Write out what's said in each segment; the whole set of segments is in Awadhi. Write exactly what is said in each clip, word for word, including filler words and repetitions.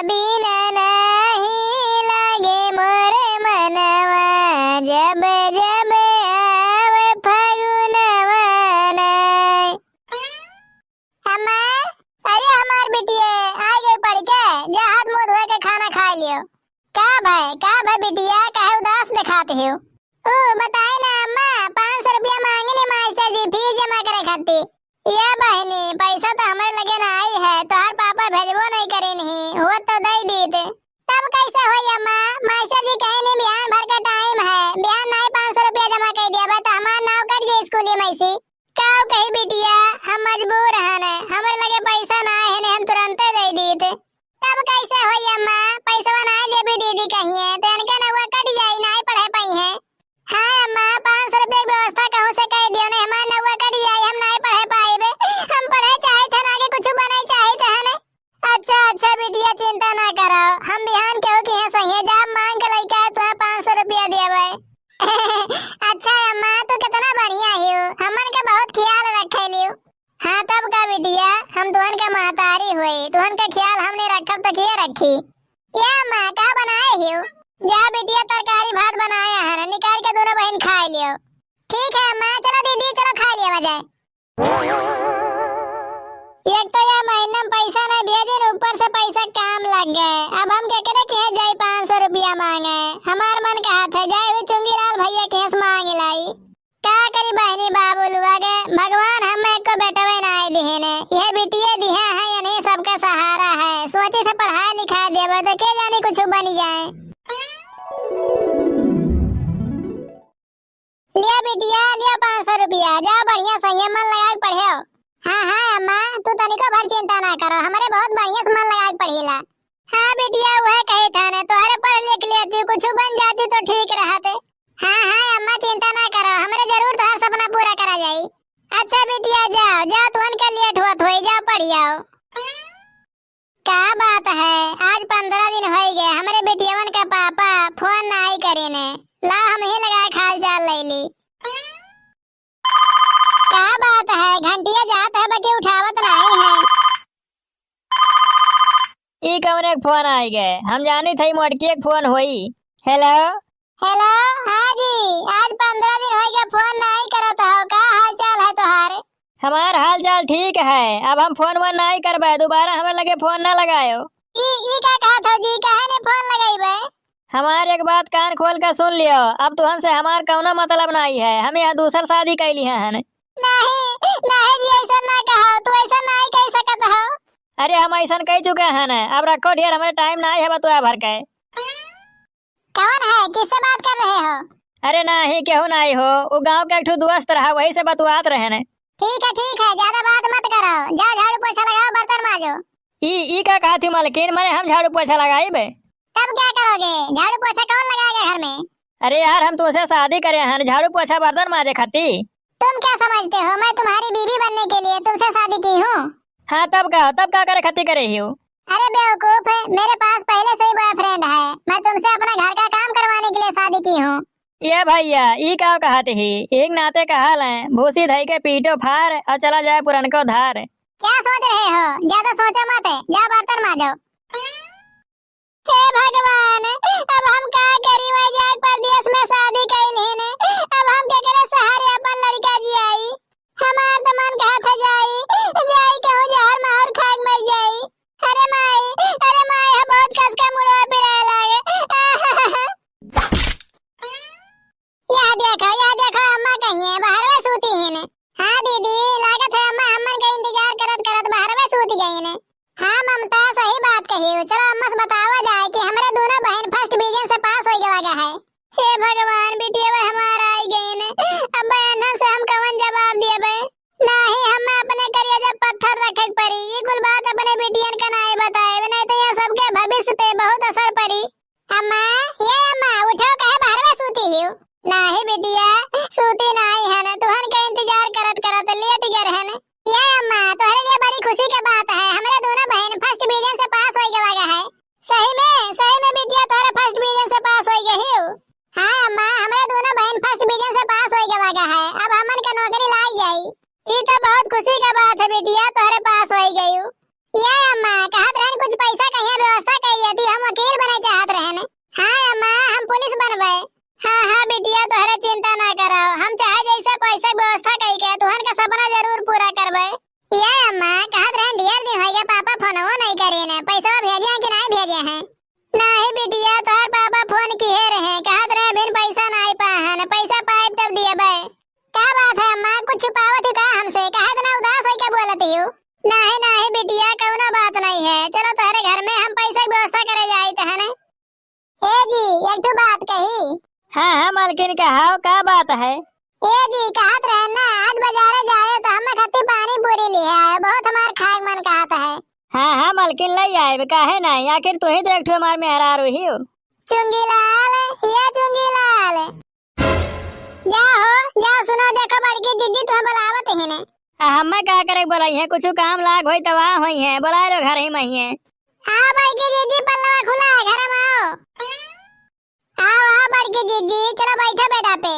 बिना नाही लागे मोर मनवा, जब जब आवे फगुनवा नाय। अम्मा, अरे हमार बिटिया, आ गई पढ़ के, जा हाथ मुंह धोए के खाना खा लियो। का भय, का भय बिटिया, काहे उदास देखात हो? ओ, बताए ना अम्मा, पाँच सौ रुपया मांगे ने मास्टर जी फीस जमा करे खातिर। या बहिनी, पैसा तो हमरे लगे नाई है, तोहार पापा भेजबो नहीं करेन ही, होत तो दे दीत। तब कैसे होई अम्मा? मास्टर जी कहे ने बिहान भर का टाइम है, बिहान नाई पाँच सौ रुपया जमा कर दिया बा, तो हमार नाव कट जाई स्कूल में से। का कही बिटिया, हम मजबूर हन, हमरे लगे पैसा नाई है, ने हम तुरंते दे दीत। तब कैसे होई अम्मा, पैसवा नाई देबी दीदी कहिए, तो इनके नौवा कट जाई, नाई पढ़े पाई है। हाँ अम्मा, पाँच सौ रुपया की व्यवस्था कहूँ से कर दियो, नहीं हमार नौवा कट जाई, हम नाई पढ़े पाइबे। हम पढ़े चाहित हन, आगे कुछ बने चाहित हन। अच्छा, अच्छा बिटिया, चिंता ना करो, हम बिहान केहू के यहाँ सही है, जा मांग के लइका है, तुम्हें पाँच सौ रुपया देबे। अच्छा अम्मा, तू कितना बढ़िया हियो, हमन का बहुत ख्याल रखे लियो। हाँ तब का बिटिया, हम तुहन का महतारी होई, तुहन का ख्याल हमने रखब तो किया रखी। या अम्मा, का बनाए हियो? जा बिटिया, तरकारी भात बनाया है ना, निकाल के दोनों बहन खा लियो। ठीक है अम्मा, चलो दीदी, चलो खा लिया जाए। एक तो यह महीना में पैसा नहीं भेजे न, ऊपर से पैसा काम लग गए। अब हम केकरे के यहाँ जाई पाँच सौ रुपया मांगे? हमार मन कहत है जाए हुई चुंगीलाल भैया के यहाँ से मांग लाई। का करी बहनी बाबू लोग, भगवान हमें एको बेटवे ना दिहे ने, यह बिटिये दिहा है, यही सबका सहारा है। सोची से पढ़ाई लिखाई देबे तो के जाने कुछ बन जाए। लिया बिटिया, लिया पाँच सौ रुपया, जाओ बढ़िया सही मन लगा के पढ़ो। हाँ, हाँ अम्मा, तू तनिको भर चिंता ना करो, हमरे बहुत बढ़िया से मन लगा के पढ़ीला। हाँ बिटिया, वह कहे था ना, तोहरे पढ़ लिख लेती, कुछ बन जाती तो ठीक रहत। हाँ, हाँ अम्मा, चिंता ना करो, हमरे जरूर तोहार सपना पूरा करा जाई। अच्छा बिटिया, जाओ, जाओ, तुहन के लेट होत होई, जाओ पढ़ आओ। का बात है, आज पन्द्रह दिन होई गए, हमरे बिटियवन के पापा फोन नाई करेने। ला, हम ही लगा के हाल चाल ले ली। का बात है, घंटिया जात है, बाकी उठावत नाई है। ई कौने के फोन आई गए? हम जानी थई मोटकी के फोन होई। हेलो। हेलो, हाँ जी, आज पन्द्रह दिन होई गए, फोन नाई करत हो, का हाल चाल है तोहार? हमार हाल चाल ठीक है, अब हम फोन वोन नाई करबे, दोबारा हमें लगे फोन ना लगायो। ई, ई का कहत हो जी, काहे ने फोन लगइबे? हमार एक बात कान खोल के सुन लियो, अब तुहन से हमार कौनो मतलब नाई है, हम यहाँ दूसर शादी कैली हैं। नहीं, नहीं जी, ऐसा ना कहो, तू ऐसा नाई कह सकत हो। अरे हम ऐसन कह चुके हैं, अब रखो ढेर, हमरे टाइम नाई है बतुआ भर के। कौन है, किससे बात कर रहे हो? अरे नाही, केहू नाही हो, उ गाँव के एक ठो दोस्त रहा, वही से बतुआत रहे ने। ठीक है, ठीक है, ज्यादा बात मत करो, जाओ झाड़ू पोछा लगाओ, बर्तन माजो। ई, ई का कहत ही मलकिन, मने हम झाड़ू पोछा लगाइबे? तब क्या करोगे, झाड़ू पोछा कौन लगाएगा घर में? अरे यार, हम तुमसे शादी करे हैं, झाड़ू पोछा बर्तन माजे खाती? तुम क्या समझते हो, मैं तुम्हारी बीवी बनने के लिए तुमसे शादी की हूँ? हाँ, तब का, तब का करे खाती करे ही हो? अरे बेवकूफ, मेरे पास पहले से ही बॉयफ्रेंड है, मैं तुमसे अपना घर का काम करवाने के लिए शादी की हूँ। ये भैया, ई का कहत ही? एक नाते कहा लें, भूसी धई के पीटो फार और चला जाए पुरनको धार। क्या सोच रहे हो? ज्यादा सोचो मत, जाओ बर्तन माजो। हे भगवान, अब हम का करी? वही जाके परदेस में शादी कइल ही ने, अब हम केकरे सहारे अपन लड़का जियाई? हमार त मन कहत है जाई, जाई कहूँ जहर माहुर खा के मर जाई। अरे माई, अरे माई, हम बहुत कस के मुड़वा पिराए लागे। या देखो, या देखो, अम्मा कहिए, बहरवा सूती ही ने। हाँ दीदी, लागत है अम्मा हमन के इंतजार करत करत बहरवा सूत गई ने। हाँ ममता, सही बात कही। चलो अम्मा से बतावा जाए कि हमरे दोनों बहन फर्स्ट डिवीजन से पास हो गवा है। हे भगवान, बिटिया हमार आई गई ने, अब बहन से हम कवन जवाब दिए बे? नाही, हमें अपने करेजा पत्थर रखे के पड़ी। ई कुल बात अपने बिटियन का नाही बताए, नहीं तो यहाँ सबके भविष्य पे बहुत असर पड़ी। अम्मा, ये अम्मा, उठो, काहे बहरवा सूती हियो? नाही बिटिया, सूती नाही है ना, तुहन के इंतजार करत करत लेट गए रहन। ये अम्मा, तोहरे लिए बड़ी खुशी के बात है, हमरे दोनों बहन फर्स्ट डिवीजन से पास हो गवा है। सही में, सही में बिटिया, तोहरे फर्स्ट डिवीजन से पास हो गई हियो। हाँ अम्मा, हमरे दोनों बहन फर्स्ट डिवीजन से पास हो हाँ, हाँ, मलकिन, कहाओ, का बात है? ए जी, कहत रहे ना, आज बजारे जाए तो हमें खातिर पानी पूरी लिहे आए, बहुत हमार खाए के मन कहत है। हाँ, हाँ, मलकिन, लइ आइब, काहे नाहीं, आखिर तू ही तो एक ठो हमार मेहरारू ही हो। चुंगीलाल, ये चुंगीलाल। जा हो, जा, सुनो, देखो, बड़की जिज्जी तुम्हें बुलावत ही ने। आ, हमें का करे बुलाई है, कुछ काम लाग होई तो वहाँ होई है, बुलाए लो घर ही में ही है। हाँ, बड़की जिज्जी, पल्लवा खुला है, घर में आओ। आओ, आओ, बड़की जिज्जी, चलो बैठो बेटा पे।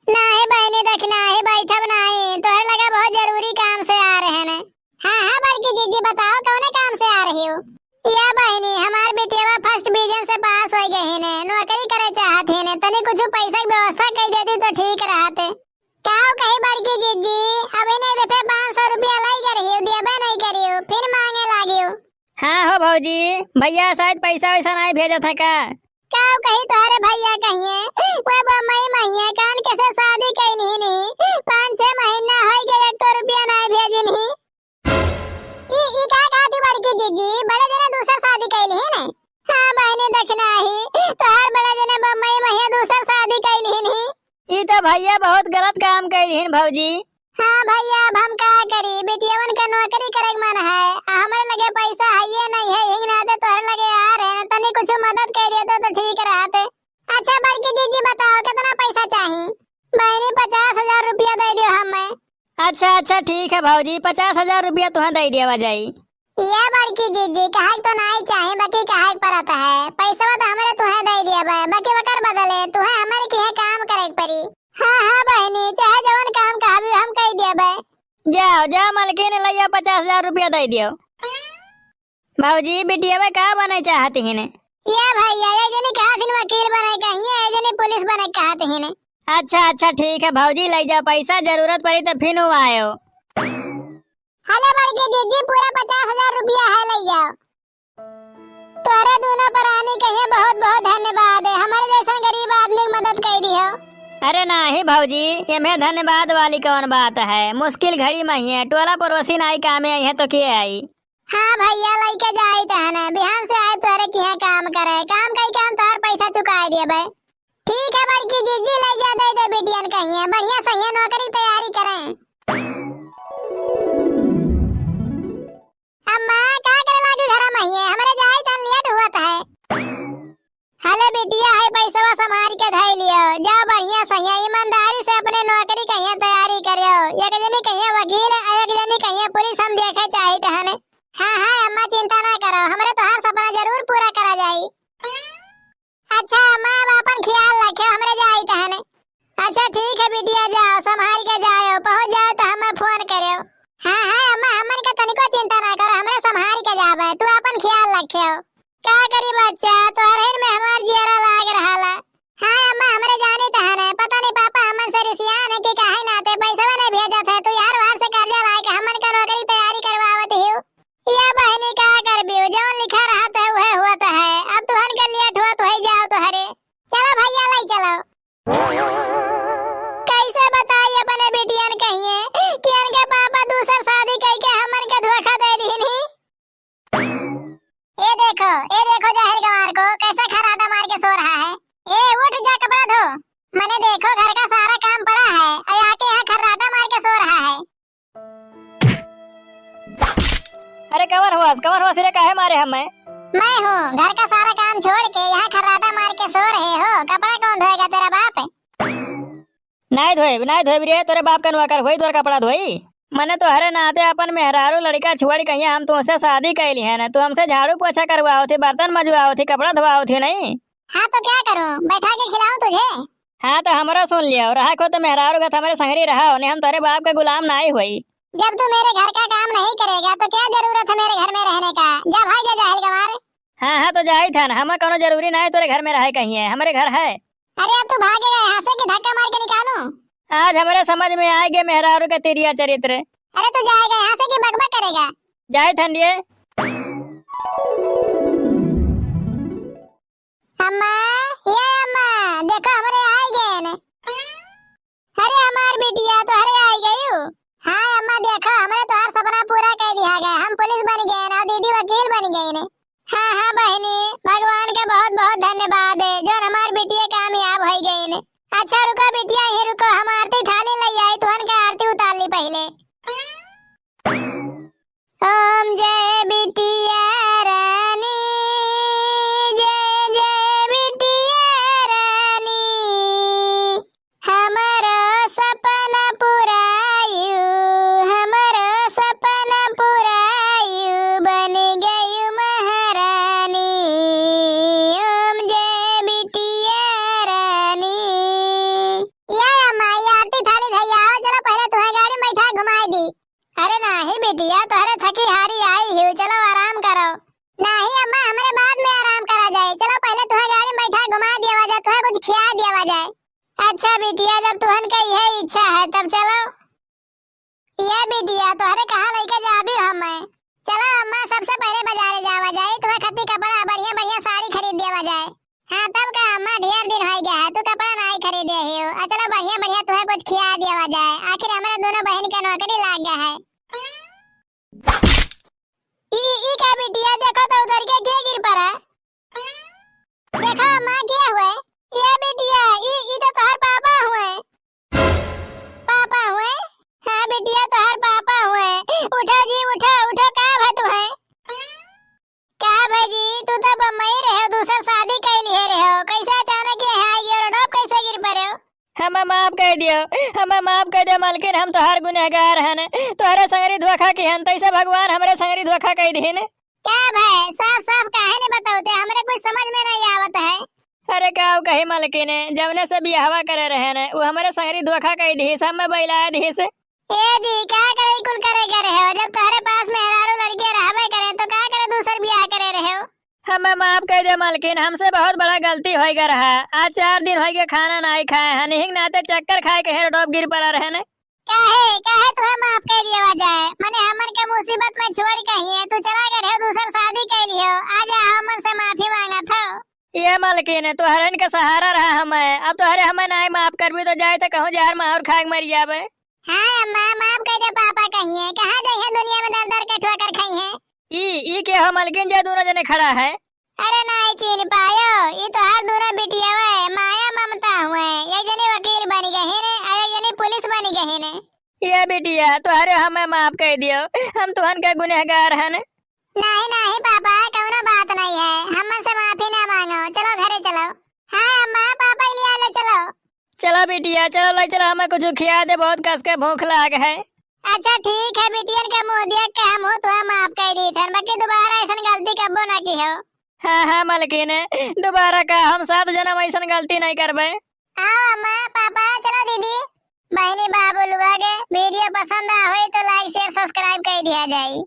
नाहीं बहिनी, देख नाहीं, बैठब नाहीं, तोहरे लगे बहुत जरूरी काम से आ रहे हैं। हाँ, हाँ, बड़की जिज्जी, बताओ, कौने काम से आ रही हो? या बहिनी, हमार बिटिया first division से पास हो गई ने, नौकरी करे चाहत ही ने, तनी कुछ पैसा की व्यवस्था कर देती तो ठीक रहत। का कही बड़की जिज्जी, अभी नहीं रुपये पाँच सौ रुपया लाई कर रही हो, देबे नहीं करियो, फिर मांगे लागियो। हाँ हो भौजी, भैया शायद पैसा वैसा नहीं भेजत है का? का कही तोहरे भैया कहिए, वो बम्बई में ही है, कान के से शादी कैली ही नहीं, पाँच छह महीना हो गए, एक तो रुपया नहीं भेजिन ही। ई, ई का कहती बड़की जिज्जी, बड़े जने दूसर शादी कैली ही ने? हाँ बहिनी, देखना ही, तोहर बड़े जने बम्बई में ही दूसर शादी कैली ही नहीं। ई तो भैया बहुत गलत काम कैली ही भौजी। हाँ भैया, अब हम का करी, बिटियवन के नौकरी करे के मन है, आ हमरे लगे पैसा है ये नहीं है, हिंग नाते तोहरे लगे आ रहे हैं, तनी कुछ मदद कर दिया तो, तो ठीक रहते। अच्छा बड़की जिज्जी, बताओ कितना पैसा चाही? बहिनी, पचास हजार रुपया दे दियो हमें। अच्छा, अच्छा, ठीक है भौजी, पचास हजार रुपया तुहें दे दिया जाई। ये बड़की जिज्जी, कहे तो नाई चाही, बाकी कहे के परत है। पैसवा तो हमरे तुहें दे दिया बे, बाकी वकर बदले तुहें हमरे किहे काम करे के पड़ी। हाँ, हाँ बहिनी, चाहे जवन काम कहबी हम कई दिया बे। जाओ, जाओ मलकिन, लइया पचास हजार रुपया दे दियो। भौजी, बिटिया बे का बने चाहती हिने? ये भैया, ये जनी कहत हिन वकील बने कहिए, ये जनी पुलिस बने कहत हिने। अच्छा, अच्छा, ठीक है भौजी, ले जाओ पैसा, जरूरत पड़ी तो फिर आयो। हेलो बड़की जिज्जी, पूरा पचास हजार रुपया है, ले जाओ। तोरे दोनों परानी कहिए बहुत बहुत धन्यवाद है, हमारे जैसन गरीब आदमी की मदद कर दी हो। अरे नाही भौजी, एमे धन्यवाद वाली कौन बात है, मुश्किल घड़ी में ही है, टोला पड़ोसी नाई कामे आई है तो के आई? हाँ भैया, लइके जाई तहन, बिहान से आए तोरे किहे काम करे, काम कई के हम तोहर पैसा चुकाई देबे। ठीक है बड़की जिज्जी, ले जा, दे दे बिटियन कहिए, बढ़िया सही नौकरी तैयारी करें। अम्मा, का करे लागू घर में हिए? हमरे जाई तन लेट हुआ है। हले बिटिया, है पैसवा संभाल के धई लियो, जा बढ़िया सही ईमानदारी से अपने नौकरी कहिए तैयारी करियो। एक जनी कहिए वकील, एक जनी कहिए पुलिस, हम देखे चाहित हन। हाँ, हाँ अम्मा, चिंता ना करो, हमरे तोहार सपना जरूर पूरा करा जाई। अच्छा अम्मा, अब अपन ख्याल रखियो, हमरे जाइत हन। अच्छा ठीक है बिटिया, जाओ संभाल के जाओ, पहुँच जाओ तो हमें फोन करियो। हाँ हाँ अम्मा, हमन के तनिको चिंता ना करो, हमरे संभाल के जाबे, तू अपन ख्याल रखियो। का करी बच्चा, तोहरे में हमार जियरा लाग रहाला। हाँ अम्मा, हमरे जानी तहन है, पता नहीं पापा हमन से रिसियान है कि काहे नाते पैसवा नहीं भेजत है, तू यार वार से कर्जा लाए के हमन का नौकरी तैयारी करवावत हियो। या बहिनी का करबियो, जौन लिखा रहत है उहे होत है। अब तुहन के लेट होत होई जाओ तोहरे। चलो भैया, लाई चलो। कैसे बताई अपने बिटियन कहिए कि इनके पापा दूसर शादी कई के हमन के धोखा दे दिहिन ही। ये देखो, ये देखो जाहिल गंवार को कैसे खर्राटा मार के सो रहा है। ए उठ जा, कपड़ा धो। मने देखो घर का सारा काम पड़ा है और आके यहाँ खर्राटा मार के सो रहा है। अरे कवन हुआस, कवन हुआस रे, काहे मारे हमें? मैं हूँ, घर का सारा काम छोड़ के यहाँ खर्राटा मार के सो रहे हो, कपड़ा कौन धोएगा, तेरा बाप? नाई धोएब, नाई धोएब रे, तोरे बाप का नौकर होई तोर कपड़ा धोई? मने तोहरे नाते अपन मेहरारू लड़का छोड़ कहिया हम तुमसे शादी कैली है ना, तू हमसे झाड़ू पोछा करवाओ थी, बर्तन मजवाओ थी, कपड़ा धोआओ थी नहीं? हाँ तो क्या करूँ, बैठा के खिलाऊं तुझे? हाँ तो हमरो सुन लियो, रहा को तो मेहरारू गत हमरे संगरी रहो, नहीं हम तोरे बाप के गुलाम नाई होई। जब तू मेरे घर का काम नहीं करेगा तो क्या जरूरत है मेरे घर में रहने का? जा भाग जा जाहिल गंवार। हाँ हाँ तो जाई था ना, हमें कोनो जरूरी ना है तोरे घर में रहे कहिए, हमरे घर है। अरे अब तू भागेगा यहाँ से कि धक्का मार के निकालूं? आज हमरे समझ में आए गे मेहरारू के तिरिया चरित्र। अरे तू जाएगा यहाँ से कि बकबक करेगा? जाई था ये। अम्मा, ये अम्मा, देखो हमरे आए गए ने। अरे हमार बिटिया, तोहरे आए गयू? हाँ अम्मा, देखो हमरे तोहार सपना पूरा कर दिया गया, हम पुलिस बन गए ने और दीदी वकील बन गई ने। हाँ, हाँ बहिनी, भगवान के बहुत बहुत धन्यवाद है, जौन हमार बिटिया कामयाब होइ गइन। अच्छा रुको बिटिया, यहीं रुको, हम आरती थाली लइ आई, तुहन के आरती उतार ली पहिले। ओम जय बिटिया रानी, जय जय बिटिया रानी, हमरो सपना पुरायु, हमरो सपना पुरायु, बन गयु महारानी। ओम जय बिटिया रानी। या अम्मा, या आरती थाली धइया, आओ, चलो पहिले तुहैं गाड़ी में बैठा घुमाइ दी। अरे नाहीं बिटिया, तोहरे थकी हारी आई हिउ, चलो आराम करो। नाहीं अम्मा, हमरे बाद में आराम करा जाए, चलो पहिले तुहैं गाड़ी में बैठा घुमा दियावा जाए, तुहैं कुछ खिया दियावा जाए। अच्छा बिटिया, जब तुहन के इहे इच्छा है तब चलो। ये बिटिया, तोहरे कहाँ लइके जाबी हमें? चलो अम्मा, सबसे पहिले बजारे जावा जाए, तुहैं खती कपड़ा बढ़िया बढ़िया साड़ी खरीद दियावा जाए। हाँ तब का अम्मा, ढेर दिन होइ गया है, तू कपड़ा नाहीं खरीदे हिउ। आ चलो बढ़िया बढ़िया तुहैं कुछ खिया दियावा जाए, आखिर हमरे दुनो बहिन के नौकरी लाग गया है। ई, ई का बिटिया, देखो तो उधर के के गिर पड़ा। देखो अम्मा, के हुए? ये बिटिया, ई, ई तो तोहर पापा हुए। पापा हुए? हाँ बिटिया, तोहर पापा हुए। उठो जी, उठो, उठो, का भा तुहैं? का भा जी, तू तो बम्बई रहे हो, दूसर शादी कइ लिहे रहे हो, कैसे अचानक यहाँ आइ गयो, रोड पे कैसे गिर पड़े हो? हमें माफ कइ दियो, हमें माफ कइ दियो मलकिन, हम तोहार गुनहगार हन, तोहरे संगरी धोखा किहन, तैसे भगवान हमरे संगरी धोखा कइ दिहिन। का भा, साफ साफ काहे नहीं बतौते, हमरे कुछ समझ में नहीं आवत है। अरे काउ कही मलकिन, जवने से बियाहवा करे रहेन, उ हमरे संगरी धोखा कइ दिहिस, हमें बइलाए दिहिस। ए जी, का करे कुल करे करे हो, जब तोहरे पास मेहरारू लड़के रहबे करे तो का करे दूसर बियाह करे रहे हो? हमें माफ कइ दे मलकिन, हमसे बहुत बड़ा गलती होइ गया रहा। आज चार दिन होइ गए खाना नाहीं खाए हन, इही नाते चक्कर खाए के हेर डोब गिर पड़ा रहेन। काहे, काहे तुहैं माफ कइ दियावा जाए? मने हमन के मुसीबत में छोड़ कहिए, तू चला गए रहे दूसर शादी कइ लिहो, आज हमन से माफी मांगत हो। ये मलकिन, तोहरन के सहारा रहा हमें, अब तोहरे हमें नाहीं माफ करबी तो जाए तो कहूँ जहर माहुर खाए के मर जाबे। हाँ अम्मा, माफ कइ दे पापा कहिए, कहाँ जइहे दुनिया में दर दर के ठोकर खइहे। ई, ई के हो मलकिन जे दुनो जने खड़ा है? अरे नाहीं चीन पायो, ई तोहार दुनो बिटिया है, माया ममता हुए, एक जनी वकील बनी गहिन, और एक जनी पुलिस बनी गहिन। ये बिटिया, तोहरे हमें माफ कइ दियो, हम तुहन के गुनहगार हन। नाहीं, नाहीं पापा, कउनो बात नाहीं है, हमन से माफी ना मांगो, चलो घरे चलो। हाँ अम्मा, पापा लिया ले चलो। चलो बिटिया, चलो ले चलो, हमें कुछ खिया दे, बहुत कस के भूख लाग है। अच्छा ठीक है, बिटियन के मुँह देख के हमहू तुहैं माफ कइ दीत हन, बाकी दोबारा अइसन गलती कब्बो ना किहो। हाँ, हाँ मलकिन, दोबारा का हम सात जनम अइसन गलती नाहीं करबे। आओ अम्मा, पापा, चलो दीदी। बहिनी बाबू लोग, video पसंद आ होई तो like, share, subscribe कइ दिया जाई।